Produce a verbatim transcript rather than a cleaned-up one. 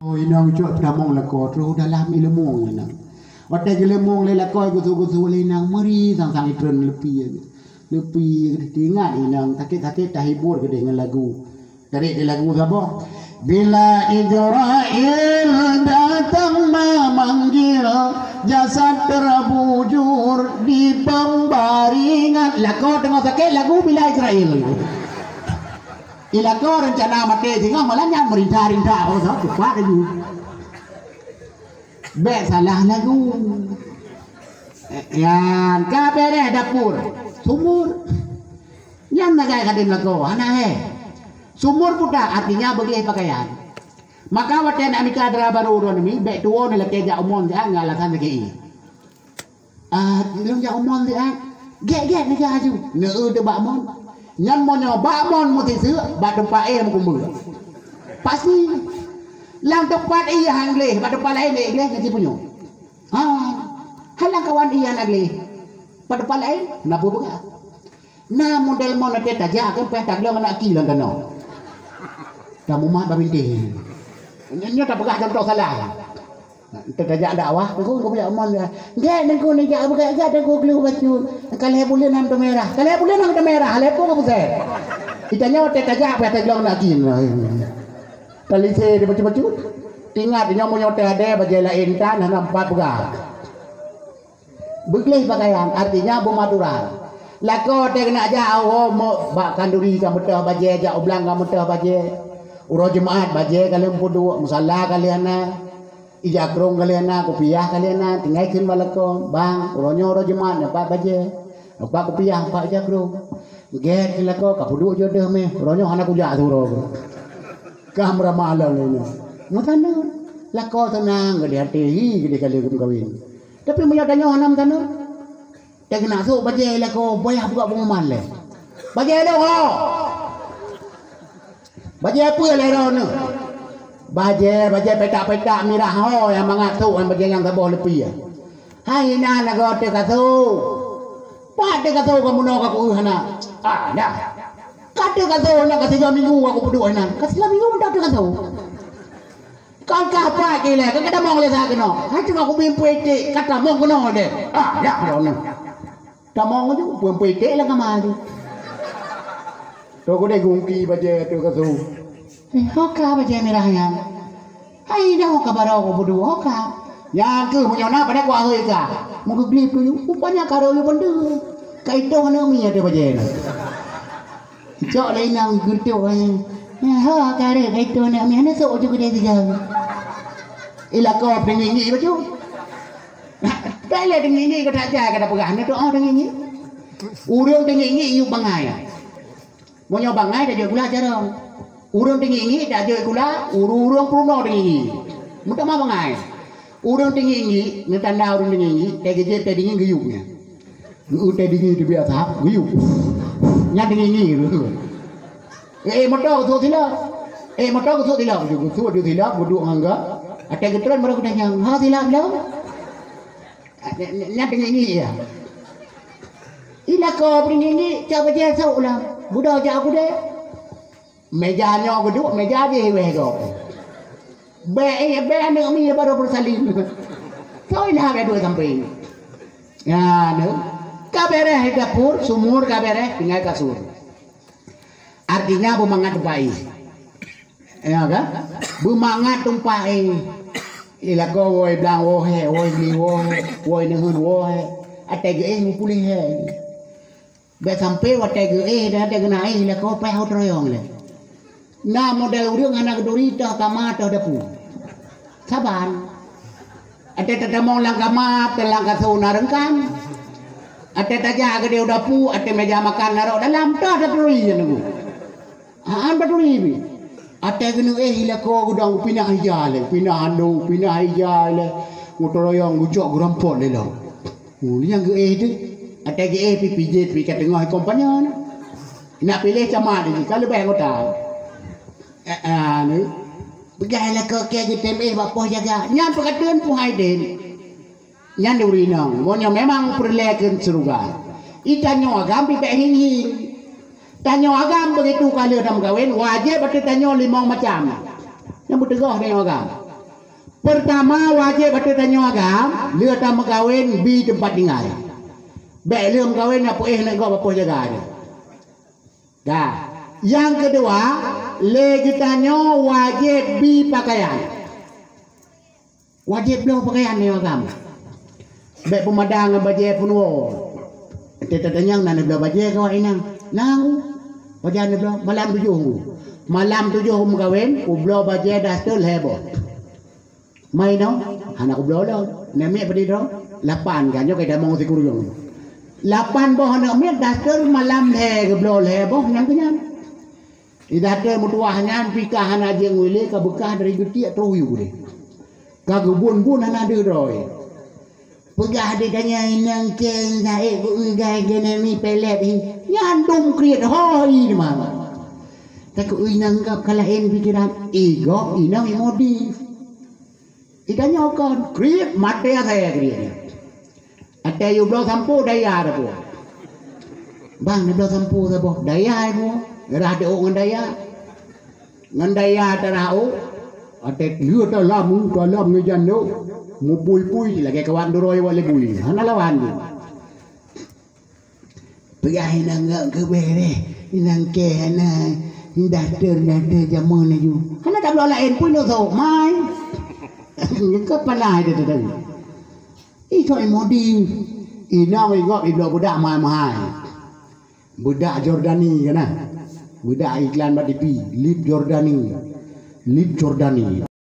Oh, inong cok tamong lakoe, troh dalam ileumong inong. Watèe geuleumong lé lakoe geusu-geusu lé inong, meuri sang-sang itreun leupie. Leupie, teuingat inong, sakét-sakét tahibur keudeh ngon lagu. Karek di lagu saboh. Bila Israel datang memanggil, jasad terbujur di pembaringan. Lakoe teungoh sakét lagu Bila Israel. Ilako rencana maté singoh malah nyan merinta-rinta, oh, so, cepat laju. Bèk salah lagu. Eh, nyan, ka bèrèh dapur. Sumur. Nyan sagai kadin lakoe, hana hai. Sumur puta, artinya beugleh pakaian. Maka watèe nak mita dara barô droeneuh mi, bèk tuwoe neulakèe jak u mon siat ngon alasan sakét ié. Ah, lôn jak u mon siat. Gèt-gèt neujak aju. Neu-eu teuh bak mon. Nyan meunyoe bak mon meusiseuk, bak teumpat éh meukumbeue. Pasti. Lam teumpat ié han gleh, bak teumpat laén éh gleh, nyan jipunyueng. Ha. Hai lam kawan ié hana gleh. Bak teumpat laén, na peue peugah. Na model mon até tajak kan payah taglong aneuk ki lam tanoh. Tamumat babinteh. Nyoe tapeugah contoh salah. Enteuk tajak dakwah, Teungku, Teungku jak mon ya. Gèt Teungku neujak beugèt-gèt Teungku gleh bacut. Ka lhèe buleuen han teumeurah. Ka lhèe buleuen han teumeurah, lhèe peue ka pusèt. Itanyoe teuh tajak payah taglong aneuk ki. Talise di bacut-bacut. Ingat nyoe meunyoe teuh adèe bajèe laén tan hana empat peugah. Beugleh pakaian, artinya beumaturan. Lakoe teuh keuneuk jak, oh, mo-, bak khanduri ka meutoh bajèe, jak u blang ka meutoh bajèe. Uroe Jumat bajèe ka lheueh peuduek, musala ka lheueh na, ija krông ka lheueh na, kupiah ka lheueh na, tinggai kheun bak lakoe, "Bang, uroe nyoe uroe Jumat, nyoe pat bajèe, nyoe pat kupiah, nyoe pat ija krông." Gèt keu lakoe, "Ka peuduek jodoh meh, uroe nyoe hana kujak siuroe." Ka meuramah lom lé nyoe. Meutanyoe, lakoe seunang geudeh até, hi geudeh ka lheueh geumeukawen. Tapi meunyoe tanyoe hana meutanyoe, teuh keuneuk sôk bajèe lakoe payah buka pengumuman lé. Bajèe lôn ho! Bajèe peue lé droeneuh? Bajèe, bajèe petak-petak mirah ho nyang mangat sôk ngon bajèe nyang saboh leupie. Hai inan lagoe teuh ka sôk. Pat teuh ka sôk ka meunoe ka kueuh hana. Ah, dah. Ka teuh ka sôk hana ka sigoe minggu ka kupeuduek inan. Ka sigoe minggu meudoh teuh ka sôk. Kon kah pat ilèe, kan ka tamong lé sa keunoe. Hai teuma kubi peue iték, ka tamong keunoe deh. Ah, dak droeneuh. Tamong ju, peue peue iték lam kama ju. Toh kudeh gungki bajèe teuh ka su. Eh, ho ka bajèe mirah nyan. Hai dah ho ka barô ku beudu, ho ka. Nyan keuh meunyoe na padahai ku ahôi ka. Meugeugli peue, rupanya ka rô yue beundeuh. Ka itong aneuk mi ada bajèe na. Cok lé inong geuntok, eh. Eh, ho, ka rhot, ka itong aneuk mi, hana sôk ju keudè sigoe. Ilakoe teungieng-ngieng bacut. Bèk lé teungieng-ngieng, ka that jai ka tapeugah, hana doa teungieng-ngieng. Ureueng teungieng-ngieng yub bangai. Meunyoe bangai tajok gula carông. Ureueng teungieng-ngieng tajok gula, ureueng-ureueng peurunoe teungieng-ngieng. Meutamah bangai. Ureueng teungieng-ngieng, neutanda ureueng teungieng-ngieng, teuh geujép teuh dingin geuyub nyan. Geu-eu teuh dingin teubiet asap, geuyub. Nyan teungieng-ngieng. Eh, eh, moto geusut silop. Eh, moto geusut silop. Geusut di silop, geuduek ngon gop. Watèe geutreun baru geutanyong, "Ha silop lom?" Nyan teungieng-ngieng ya. Ilakoe teungieng-ngieng, cok bajèe sôk lom. Budok jak u keudè. Meja nyoe geuduek, meja jih wéh gob. Bèk, eh, bèk aneuk mi baru beusalin. Soe na bèk duek sampéng. Ya, nyoe. Ka bèrèh dapur, sumur ka bèrèh, tinggai kasur. Artinya beumangat tumpah éh. Ya kan? Beumangat tumpah éh. Ilakoe woe blang woe hèk, woe bli woe hèk, woe neuheun woe hèk. Watèe geuéh meupuléh hèk. Bèk sampé watèe geuéh dan watèe geuna éh lakoe payah u teurayong lé. Na model ureueng hana geuturi toh kama toh dapu. Saban. Watèe tatamong lam kama, teuh lam kasô na reungkan. Watèe tajak keudéh u dapu, watèe meja makan na rot dalam, toh taturi nyan teungku. Hán baturi pih. Watèe geuneuk éh lakoe geudong pinah ija lé, pinah andong, pinah ija lé. Geuteurayong geucok geurompot lé lom. Oh, nyang geuéh teuh. Watèe geuéh pih pijet pih ka teungoh kompanya na. Nak piléh camat jih, ka leubeh anggota. Eh, ah, ni. Peugah lakoe kèe geutem éh bak poh jaga. Nyan peukateuen poh hai den. Nyan di ureueng inong, meunyoe memang peureulèe keu syeuruga. I tanyoe agam pih bèk hing-hing. Tanyoe agam begitu ka lheueh tameukawen, wajéb ateueh tanyoe limong macam. Nyang beuteugoh tanyoe agam. Peurtama wajéb ateueh tanyoe agam, lheueh tameukawen bi teumpat tinggai. Bék lheueh meukawen na peuéh aneuk gob bak poh jaga nyoe. Ka. Nyang keudua, lé geutanyoe wajéb bi pakaian. Wajéb bloe pakaian nyoe agam. Bék peumadang ngon bajée peunuwoe. Teutatanyong na neubloe bajée keu awak inong. Nang, pajan neubloe, malam tujoh. Malam tujoh meukawen, kubloe bajée daster lhée boh. Mai nyoe, hana kubloe lom. Neuk miet padum droe? Lapan kan, nyoe ka tamong sikureueng. Lapan boh neuk miet daster malam lhée geubloe lhée boh nyang keunyan. Di daster meutuwah nyan pih ka hana jeuet ngon ilée, ka beukah dari geutiek troh yue deh. Ka geubun-bun hana deuh droe. Peugah di tanyoe inong keng gaék beu-eu gai genemi pelet hi. Nyan dum kriet hôi teuma. Takot inong gob ka laén pikeran. I gob inong i modif. I tanyoe kon kriet maté asai kriet. Até yue bloe sampo daya dah buah. Bang, neubloe sampo saboh daya ibu. Rah diôk ngon daya. Ngon daya tarah ôk, até lheueh talam, talam ngon jandôk, mupui-pui lagée kawan duroi awak lé bui. Hana lawan tu. Peugah inong gob keubeh deh, inong kée hana daster-daster jameun laju. Hana tabloe laén pun nyoe sôk mai. Keu panai teuh tadi. Ikot modi. Inong i gob ibloe beudak mahai-mahai. Beudak Jordani kana. Beudak iklan bak T V, lip Jordani. Lip Jordani.